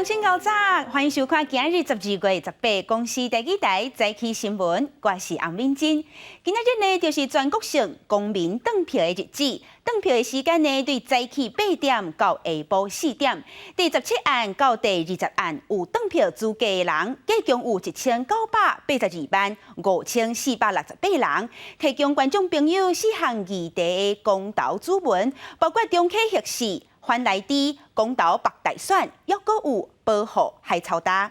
鄉親𠢕早，歡迎收看今日12月18公視第二台早起新聞，我是洪敏珍。今仔日呢，就是全國性公民轉票的日子。轉票的時間呢，對早起8點到下晡4點。第17案到第20案有轉票資格的人，計共有1982萬5468人。提供觀眾朋友四項議題的公投主文，包括重啟核四、反萊豬、公投北大選，抑閣有保護海草礁。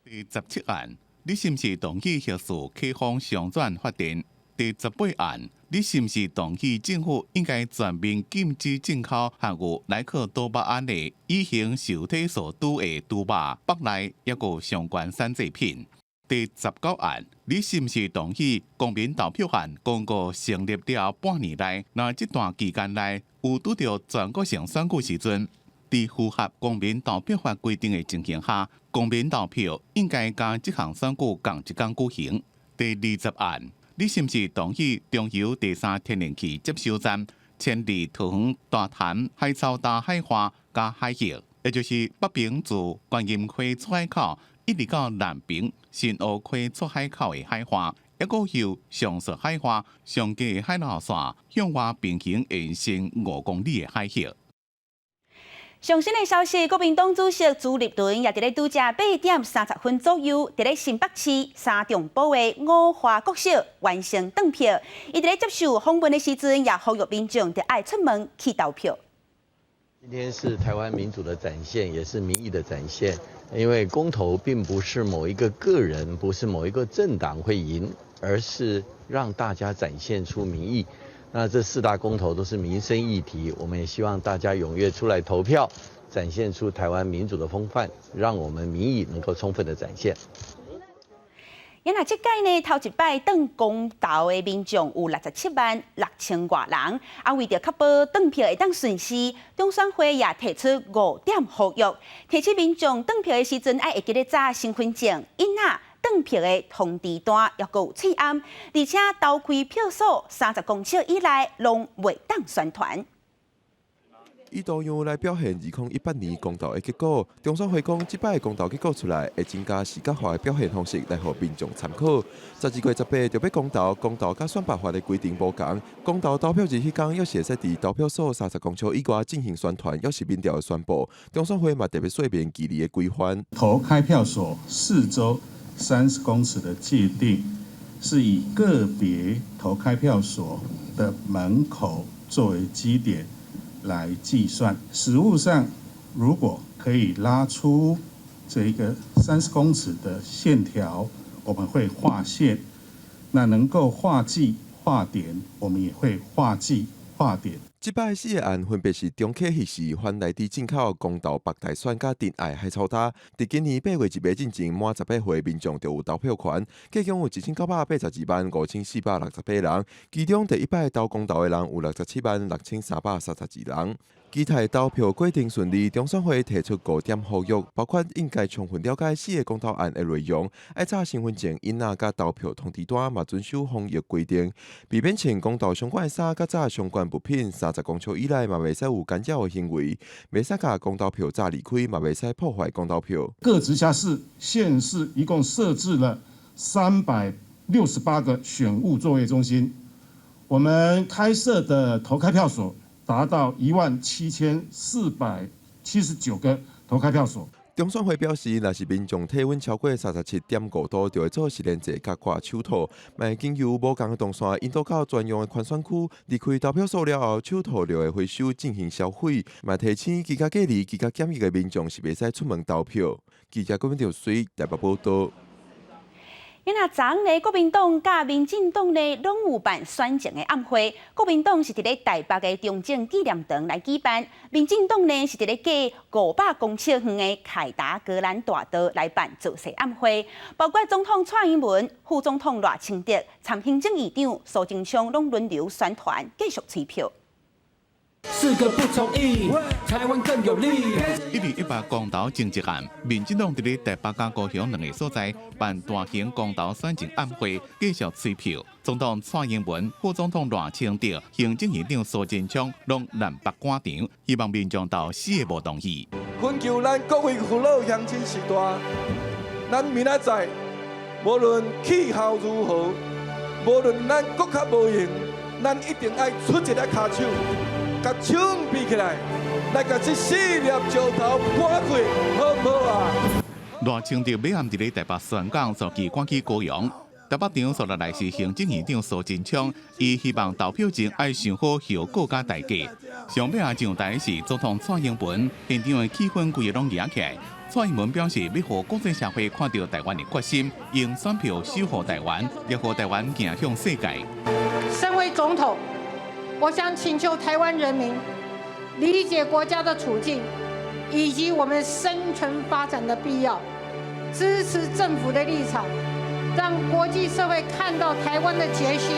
第17案，你是毋是同意核四開放商轉發電？第18案，你是毋是同意政府應該全面禁止進口含有萊克多巴胺的乙型受體素拄的豬肉、腹內抑閣相關產製品？第19案，你是毋是同意公民投票案公告成立了半年內，若這段期間內有拄著全國性選舉時陣，佇符合公民投票法規定的情形下，公民投票應該佮這項選舉仝一工舉行？第20案，你是毋是同意中油第三天然氣接收站遷離桃園大潭海草礁海岸佮海域，也就是北爿自觀音溪出海口一直到南爿新烏溪出海口的海岸，抑閣由上述海岸上隔海路線向外平行延伸5公里的海域。上新的消息，國民黨主席朱立倫也佇咧拄才8點30分左右，佇咧新北市三重埔的五華國小完成轉票。伊佇咧接受訪問的時陣，也呼籲民眾著愛出門去投票。今天是台灣民主的展現，也是民意的展現。因為公投並不是某一個個人，不是某一個政黨會贏，而是讓大家展現出民意。那這四大公投都是民生議題，我們也希望大家踴躍出來投票，展現出台灣民主的風範，讓我們民意能夠充分的展現。因為這屆呢，頭一擺轉公投的民眾有67萬6千外人，啊，為著確保轉票會當順利，中選會也提出五點呼籲，提醒民眾轉票的時陣愛會記得紮身份證、印仔、轉票的通知單，抑閣有喙罨，而且投開票所30公尺以內攏袂當宣傳。以圖樣來表現2018年公投的結果，中選會講，這擺公投結果出來，會增加視覺化的表現方式來予民眾參考。12月18就欲公投，公投佮選罷法的規定無仝，公投投票日彼工，抑是會使佇投票所30公尺以外進行宣傳，抑是民調的宣布。中選會嘛特別說明距離的規範。投開票所四周30公尺的界定，是以個別投開票所的門口作為基點來計算。實務上，如果可以拉出這一個三十公尺的線條，我們會畫線；那能夠畫記畫點，我們也會畫記畫點。這擺四個案分別是重啟核四、反萊豬進口、公投北大選佮珍愛海草礁。佇今年8月1日進前，滿18歲民眾就有投票權，計共有1982萬5468人，其中第一擺投公投的人有67萬6332人。期待投票過程順利，中選會提出五點呼籲，包括應該充分了解四個公投案的內容，愛紮身份證、印仔佮投票通知單，嘛遵守防疫規定，避免穿公投相關的衫佮紮相關物品，30公尺以內嘛袂使有干擾的行為，袂使共公投票炸離開，嘛袂使破壞公投票。各直轄市、縣市一共設置了368個選務作業中心，我們開設的投開票所達到17479個投開票所。中選會表示，若是民眾體溫超過37.5度，就會做實聯制佮掛手套，嘛會經由無仝的動線引導到專用的寬選區，離開投票所了後，手套就會回收進行銷毀。嘛提醒居家隔離、居家檢疫的民眾是袂使出門投票。記者郭文條水台北報道。因為昨昏呢，國民黨佮民進黨呢，攏有辦選前的暗會。國民黨是佇咧台北的中正紀念堂來舉辦，民進黨呢是佇咧隔500公尺遠的凱達格蘭大道來辦造勢暗會。包括總統蔡英文、副總統賴清德、參行政院長蘇貞昌攏輪流宣傳，繼續催票。四個不同意，台灣更有利。1018公投前一暗，民進黨佇咧台北佮高雄兩个所在辦大型公投選前暗會，繼續催票。總統蔡英文、副總統賴清德、行政院長蘇貞昌攏南北趕場，希望民眾投四個無同意。懇求咱各位父老鄉親序大，咱明仔載無論氣候如何，無論咱閣較無閒，咱一定愛出一粒跤手，共手比起來，來共這四粒石頭搬過，好毋好啊？賴清德尾暗佇咧台北宣講，就去趕去高雄。台北場紲落來是行政院長蘇貞昌，伊希望投票前愛想好後果佮代價。上尾仔上台是總統蔡英文，現場的氣氛規个攏熱起來。蔡英文表示，欲予國際社會看著台灣的決心，用選票守護台灣，也予台灣行向世界。身為總統，我想請求台灣人民理解國家的處境，以及我們生存發展的必要，支持政府的立場，讓國際社會看到台灣的決心，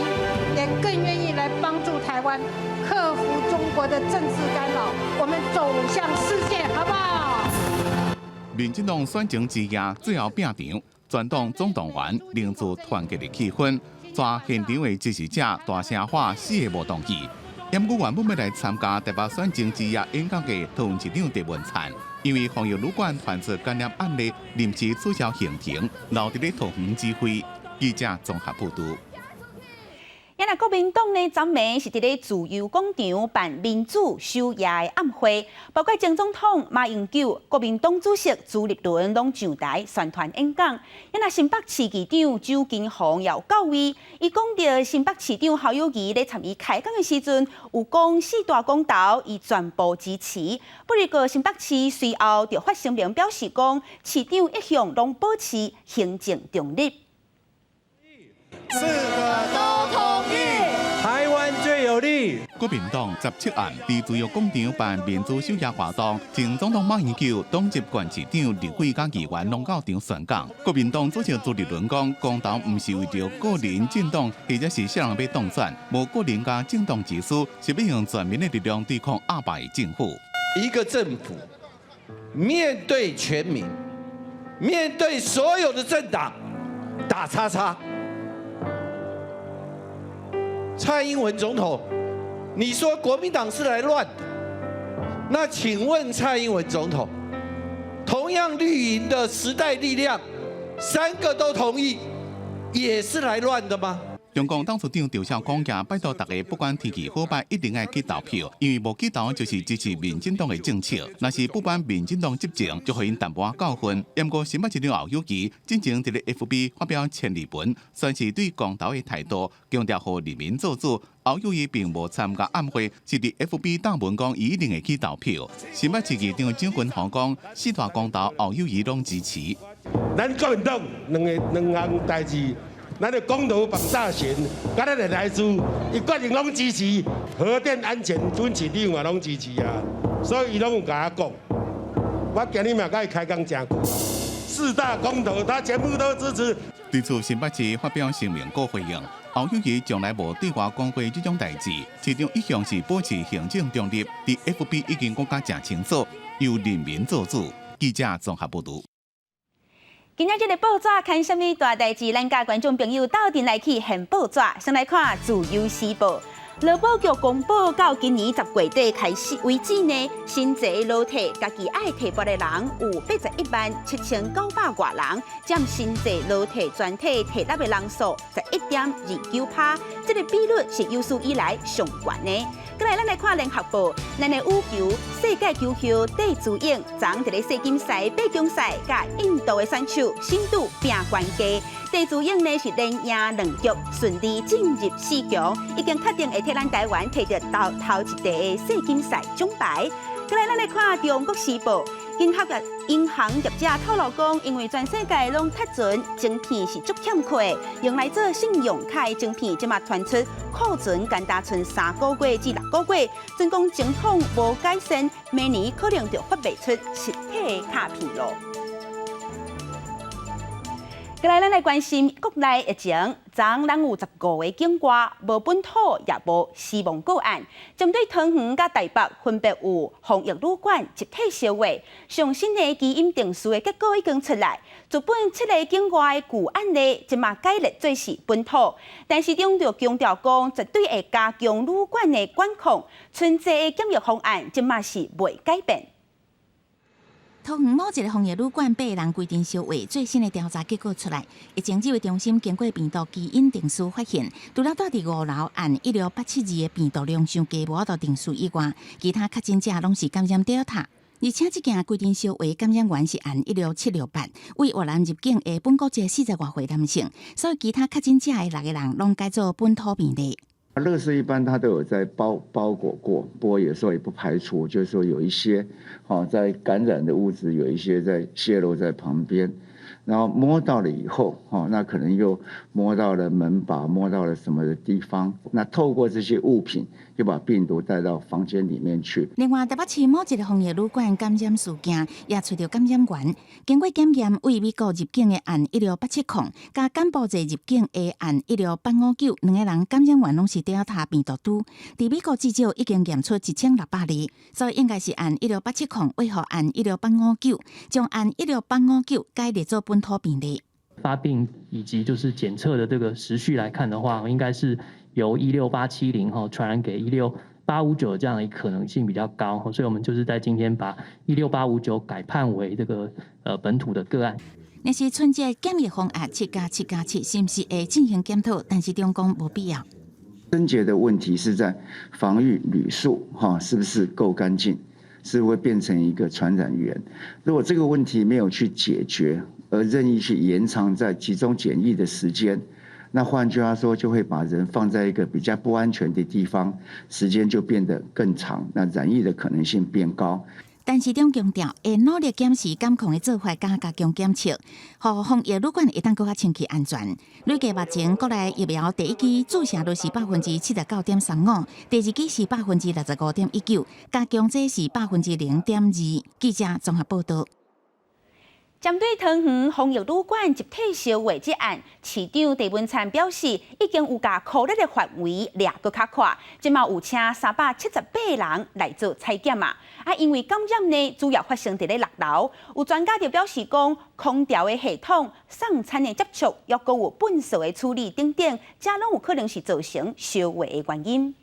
也更願意來幫助台灣克服中國的政治干擾，我們走向世界，好不好？民進黨選前之夜最後拼場，全黨總動員，凝聚團結的氣氛。全現場的支持者大聲喊四個無同意。毋過原本欲來參加台北選前之夜演講的桃園市長鄭文燦，因為防疫旅館傳出感染案例，臨時取消行程，留佇咧桃園指揮。記者綜合報導。啊若國民黨呢，昨暝是佇咧自由廣場辦民主首夜的暗會，包括前總統馬英九、國民黨主席朱立倫攏上台宣傳演講。啊若新北市議長周金鴻也有到位，伊講著新北市長侯友宜咧參與開講的時陣，有講四大公投，伊全部支持。不過新北市隨後就發聲明表示講，市長一向攏保持行政中立。四個都同意，台灣最有利。國民黨17暗佇自由廣場辦民主首夜活動，前總統馬英九、黨籍縣市長、立委佮議員攏到場宣講。國民黨主席朱立倫講，公投毋是為著個人政黨，或者是啥人欲當選，無個人佮政黨之私，是欲用全民的力量對抗鴨霸的政府。一個政府面對全民，面對所有的政黨，打叉叉。蔡英文總統，你說國民黨是來亂的，那請問蔡英文總統，同樣綠營的時代力量，三個都同意，也是來亂的嗎？中共董事長趙少康也拜託大家，不管天氣好䆀，一定愛去投票，因為無去投就是支持民進黨的政策。若是不管民進黨執政，就予𪜶淡薄仔教訓。毋過新北市長侯友宜進前佇咧 FB 發表千字文，宣示對公投的態度，強調予人民做主。侯友宜並無參加暗會，是佇 FB 打文講，伊一定會去投票。新北市議長蔣群鴻講，四大公投侯友宜攏支持。咱國民黨兩个兩項代誌。咱的公投綁大選，佮咱的來自，伊決定攏支持核電安全，阮市長嘛攏支持啊，所以伊攏有共我講。我今日嘛佮伊開講誠久，四大公投他全部都支持。對此，新北市發表聲明閣回應，侯友宜從來無對外講過這種代誌，市長一向是保持行政中立，佇 FB 已經講甲誠清楚，由人民做主。記者綜合報導。今仔日的報紙看啥物大代誌？咱佮觀眾朋友鬥陣來去掀報紙，先來看《自由時報》。勞保局公布到今年10月底開始為止呢，新制勞退家己愛提撥的人有81萬7900外人，佔新制勞退全體提納的人數11.29%，這个比率是有史以來上懸的。過來，咱來看聯合報，咱的羽球世界球后戴資穎，昨佇咧世錦賽八強賽，佮印度的選手辛杜拼懸低。戴資穎呢是連贏兩局，順利進入四強，已經確定會替咱台灣提著頭頭一塊的世錦賽獎牌。過來，咱來看中國時報，銀行業者透露講，因為全世界攏窒存晶片是足欠缺，用來做信用卡的晶片，這馬傳出庫存干焦賰3個月至6個月，準講情況無改善，明年可能就發袂出實體的卡片囉。過來，咱來關心國內疫情。昨咱有15個境外，無本土也無死亡個案。針對桃園佮台北分別有防疫旅館集體相話，上新的基因定序的結果已經出來。日本七个境外的舊案例，這馬改列做是本土，但是中就強調講，絕對會加強旅館的管控，春節的檢疫方案這馬是袂改變。桃園某一个防疫旅館八个人規陣相話，最新的調查結果出來，疫情指揮中心經過病毒基因定序發現，除了蹛佇五樓案16872的病毒量傷低無法度定序以外，其他確診者攏是感染 Delta。而且這件規陣相話感染源是案16768，對越南入境的本國籍40外歲男性，所以其他確診者的六個人攏改做本土病例。垃圾一般它都有在包裹過，不過有時候也不排除，就是說有一些，在感染的物質有一些在洩漏在旁邊，然後摸到了以後，那可能又摸到了門把，摸到了什麼的地方，那透過這些物品就把病毒帶到房間裡面去。另外，台北市某一个防疫旅館感染事件也揣著感染源，經過檢驗，對美國入境的案16870，佮柬埔寨入境的案16859，兩个人感染源攏是 Delta 病毒株。佇美國至少已經驗出1600例，所以應該是案16870予案16859，將案16859改列做本土病例。發病以及就是檢測的這個時序來看的話，應該是由16870哈傳染給16859這樣的可能性比較高，所以我們就是在今天把16859改判為這個本土的個案。若是春節檢疫方案7+7+7，是毋是會進行檢討？但是中共無必要。症結的問題是在防疫旅宿，哈，是不是夠乾淨？是會變成一個傳染源？如果這個問題沒有去解決，而任意去延長在集中檢疫的時間，那換句話說，就會把人放在一個比較不安全的地方，時間就變得更長，那染疫的可能性變高。陳時中強調，會努力檢視監控的做法，佮加強檢測，予防疫旅館會當閣較清氣安全。累計目前國內疫苗第一劑注射率是79.35%，第二劑是65.19%，加強劑是0.2%。記者綜合報道。針對桃園防疫旅館集體相話這案，市長鄭文燦表示，已經有共箍熱的範圍掠閣較闊，這馬有請378人來做採檢嘛。啊，因為感染呢，主要發生佇咧六樓，有專家就表示講，空調的系統、送餐的接觸，抑閣有糞埽的處理等等，這攏有可能是造成相話的原因。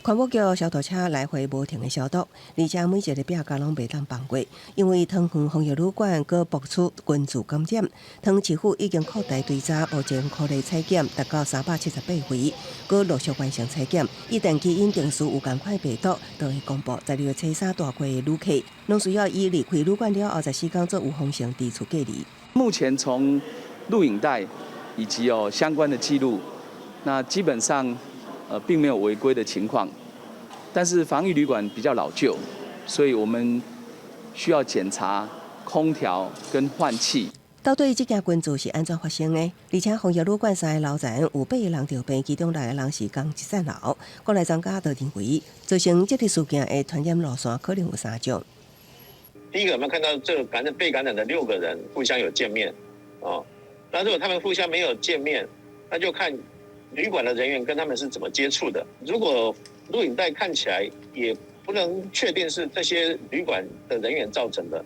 環保局消毒車來回無停的消毒，而且每一个壁角攏袂當放過，因為桃園防疫旅館閣爆出群聚感染，桃園市府已經擴大追查，目前箍熱採檢達到378位，閣陸續完成採檢。一旦基因定序有仝款病毒，就會公布。12月初三大過的旅客，攏需要以離開旅館了後14天做預防性佇厝隔離。目前從錄影帶以及有相關的記錄，那基本上並沒有違規的情況。但是防疫旅館比較老舊，所以我們需要檢查空調跟換氣。到底這件群聚是按怎發生的？而且防疫旅館三个樓層有八個人著病，其中六個人是仝一層樓。國內專家就認為，造成這個事件的傳染路線可能有三種。第一個，我們看到這個感染被感染的六個人互相有見面，哦，那如果他們互相沒有見面，那就看旅館的人員跟他們是怎麼接觸的。如果錄影帶看起來也不能確定是這些旅館的人員造成的，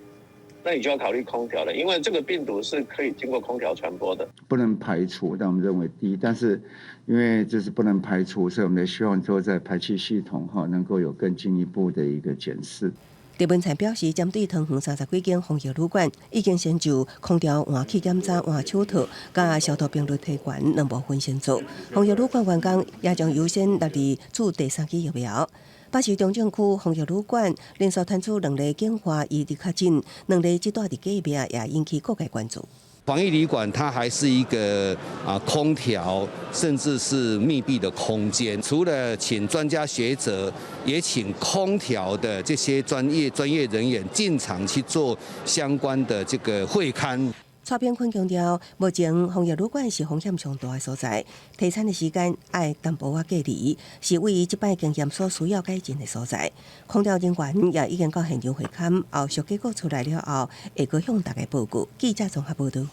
那你就要考慮空調了，因為這個病毒是可以經過空調傳播的。不能排除，但我們認為低，但是因為這是不能排除，所以我們希望說在排氣系統哈能夠有更進一步的一個檢視。鄭文燦表示，針對桃園30幾間防疫旅館，已經先就空調換氣檢查、換手套、佮消毒頻率提懸兩部分先做。防疫旅館員工也將優先納入注第三劑疫苗。北市中正區防疫旅館連續傳出兩例警華疑似確診，兩例這蹛佇隔壁，也引起各界關注。防疫旅館它還是一個啊空調，甚至是密閉的空間。除了請專家學者，也請空調的這些專業人員進場去做相關的這個會勘。蔡炳坤強調，目前防疫旅館是風險上大的所在，提餐的時間愛淡薄仔隔離，是位於這擺經驗所需要改進的所在。空調人員也已經到現場會勘，後續結果出來了後，會閣向大家報告。記者綜合報導。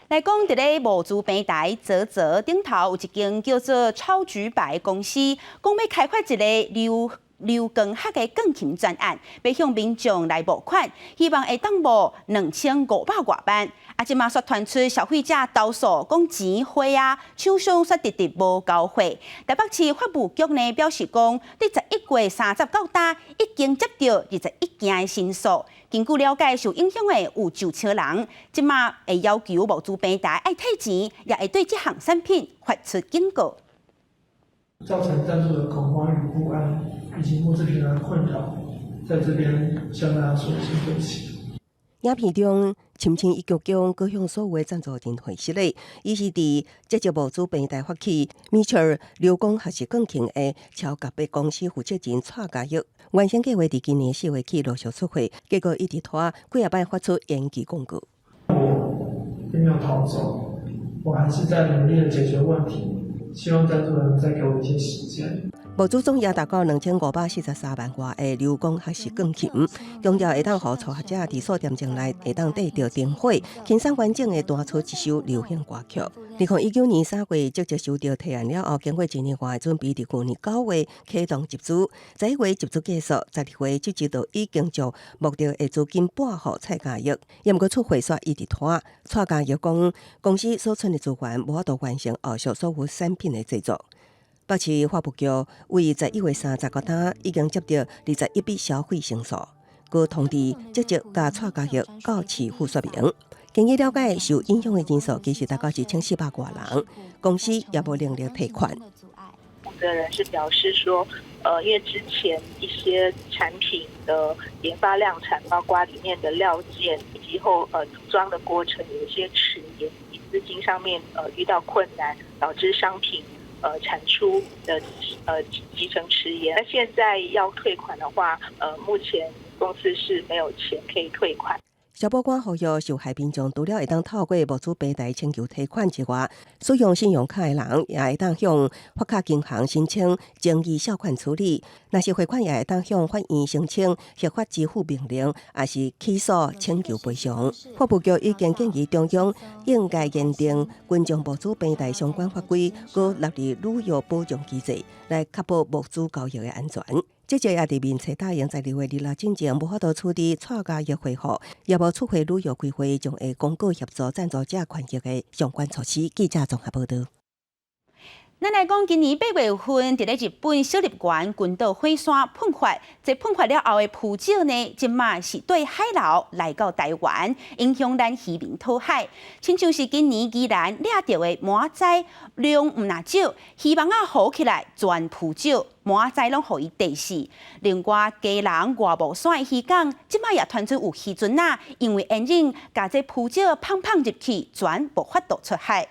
來講，佇咧募資平台嘖嘖頂頭有一間叫做超直白公司，講欲開發一个流劉光學的鋼琴專案，欲向民眾來募款，希望會當募2500外萬。啊，這馬煞傳出消費者投訴，講錢貨啊，廠商煞直直無交貨。台北市法務局呢表示講，佇11月30到今已經接著21件的申訴。根據了解，受影響的有9000人，這馬會要求募資平台愛退錢，也會對這項產品發出警告。造成贊助的恐慌與不安，以及募資平台的困擾，在這邊向大家說一聲對不起。影片中，深深一鞠躬，閣向所有的贊助人回失禮。伊是佇積極募資平台發起，米切爾劉光學習鋼琴的超級的公司負責人蔡家玉，原先計劃佇今年4月起陸續出貨，結果一直拖幾仔擺發出延期公告。我並沒有逃走，我還是在努力的解決問題。希望贊助人再給我一些時間。募資總額達到2543萬外的劉光學習鋼琴，強調會當予初學者佇數點鐘內會當綴著燈火，輕鬆完整的彈出一首流行歌曲。2019年3月，積極收著提案了後，經過一年外的準備，佇去年9月啟動集資，11月集資結束，12月積極就已經將募著的資金撥予蔡家玉。也毋過出貨煞一直拖。蔡家玉講，公司所存的資源無法度完成後續所有產品的製作。北市法務局為11月30到今已經接著21筆消費申訴，閣通知積極佮蔡家玉到市府說明。根據了解，受影響的人數其實大概1400外人，公司也無能力退款。負責人是表示說，因為之前一些產品的研發量產，包括裡面的料件以及後組裝的過程有一些遲延，資金上面遇到困難，導致商品產出的期程遲延。那現在要退款的話，目前公司是沒有錢可以退款。消保官呼籲受害民眾，除了會當透過募資平台請求退款之外，使用信用卡的人也會當向發卡銀行申請爭議繳款處理。若是匯款也會當向法院申請核發支付命令，抑是起訴請求賠償。法務局已經建議中央應該研訂群眾募資平台相關法規，閣納入履約保障機制，來確保募資交易的安全。這個也佇面冊答應12月26進前無法度處理蔡家玉回復，也無出貨履約規劃，將會公告協助贊助者權益的相關措施。記者綜合報導。咱來講，今年8月份，佇咧日本小笠原群島火山噴發，這噴發了後的浮石呢，這馬是對海流來到台灣，影響咱漁民討海。親像是今年宜蘭掠著的蚵仔量毋若少，漁網仔糊起來全浮石，蚵仔攏予伊硩死。另外，基隆外木山的漁港，這馬也傳出有漁船仔，因為煙忍共這浮石碰碰入去，全無法度出海。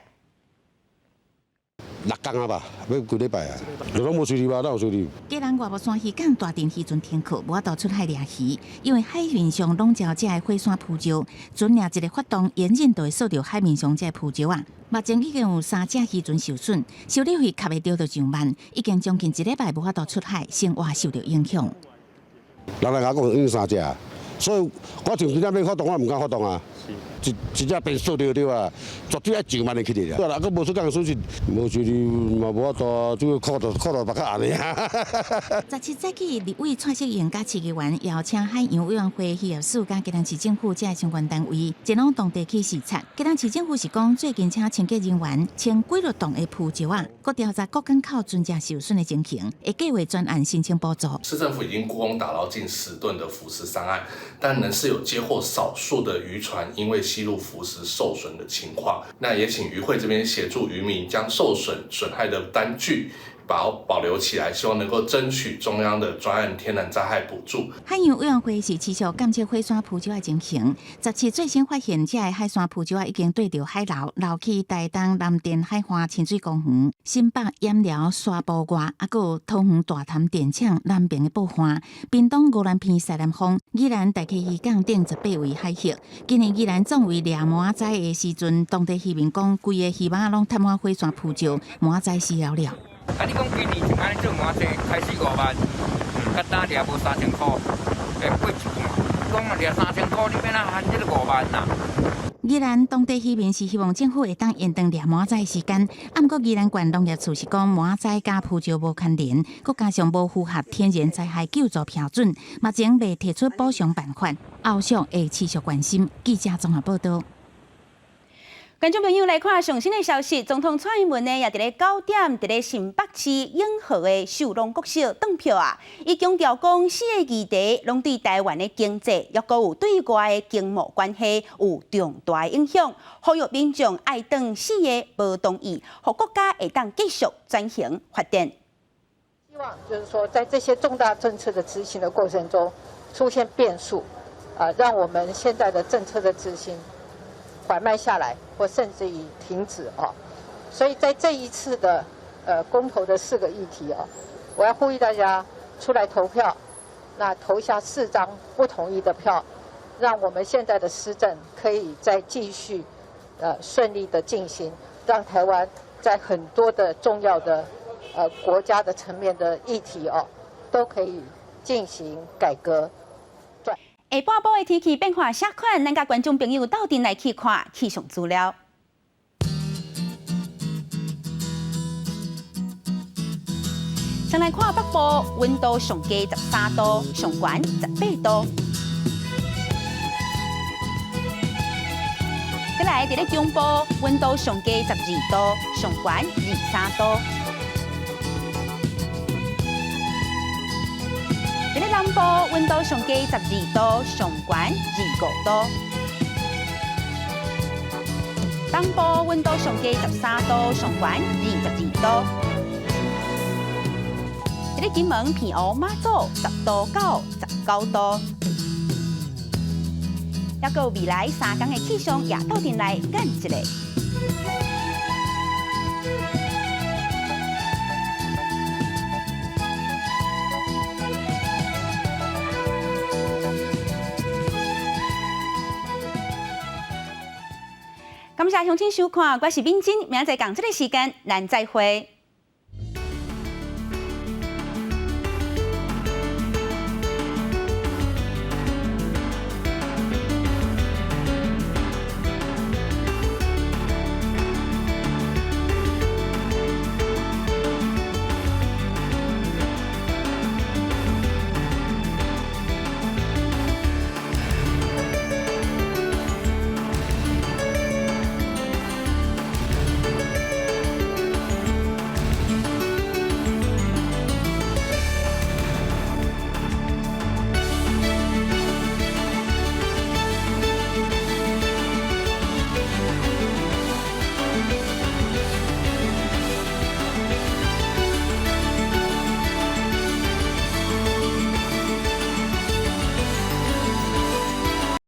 6工啊吧，欲幾禮拜啊？就攏無收入啊，哪有收入？基隆外木山漁港大陣漁船停靠，無法度出海掠魚，因為海面上籠罩這个火山浮石，船掠一个發動，煙忍就會掃著海面上這个浮石啊。目前已經有三隻漁船受損，修理費較袂著就上萬，已經將近一禮拜無法度出海，生活受著影響。人來共我講已經三隻，所以我像今仔欲發動，我毋敢發動啊。一一隻被掃著對啊，絕對愛上萬的起來啦。啊，閣無出港損失，無收入嘛無法度，這個苦著苦著別較按呢。 17早起，立委蔡適應佮市議員邀請海洋委員會漁業署佮基隆市政府這相關單位前往當地去視察。基隆市政府是講，最近請清潔人員清幾落棟的浮石仔，閣調查各港口船隻受損的情形，會計劃專案申請補助。市政府已經雇工打撈近10噸的浮石上岸，但仍是有接獲少數的漁船因為吸入浮石受損的情況，那也請漁會這邊協助漁民將受損損害的單據保留起來，希望能夠爭取中央的專案天然災害補助。海洋委員會是持續監測火山浮石的情形，17最新發現，這个海山浮石已經對著海流流去台東藍田海岸親水公園、新北鹽寮沙埔外，抑閣有桃園大潭電廠南邊的埔岸、屏東宜蘭鼻西南風、宜蘭大溪漁港等18位海域。今年宜蘭總圍掠蚵仔的時陣，當地漁民講，規个漁網攏揷滿火山浮石，蚵仔死了了。啊！你講今年像按呢做蚵仔，開始5萬，較早掠無3000箍，會貴一半。講掠3000箍，你欲按怎還這個5萬啊？宜蘭當地漁民是希望政府會當延長掠蟆仔的時間，啊，毋過宜蘭縣農業處是講蟆仔佮浮石無牽連，閣加上無符合天然災害救助標準，目前未提出補償辦法，後續會持續關心。記者綜合報導。觀眾朋友來看上新的消息，總統蔡英文呢，也佇咧9點，佇咧新北市永和的秀朗國小轉票啊。伊強調講，四个議題攏對台灣的經濟，抑閣有對外的經貿關係有重大影響。呼籲民眾愛轉四个無同意，予國家會當繼續轉型發展。希望就是說，在這些重大政策的執行的過程中出現變數，啊，讓我們現在的政策的執行緩慢下來，或甚至於停止啊。所以在這一次的公投的四個議題啊，我要呼籲大家出來投票，那投下4張不同意的票，讓我們現在的施政可以再繼續順利的進行，讓台灣在很多的重要的國家的層面的議題哦，都可以進行改革。下半晡的天氣變化啥款？咱佮觀眾朋友鬥陣來去看氣象資料。先來看北部，溫度上低13度，上懸18度。再來，佇咧中部，溫度上低12度，上懸23度。佇咧南部，溫度上低12度，上懸25度。東部溫度上低13度，上懸22度。佇咧金門、澎湖、馬祖10度到19度。抑閣有未來3天的氣象也鬥陣來看一下。感謝鄉親收看，我是敏珍，明仔載仝這个時間，咱再會。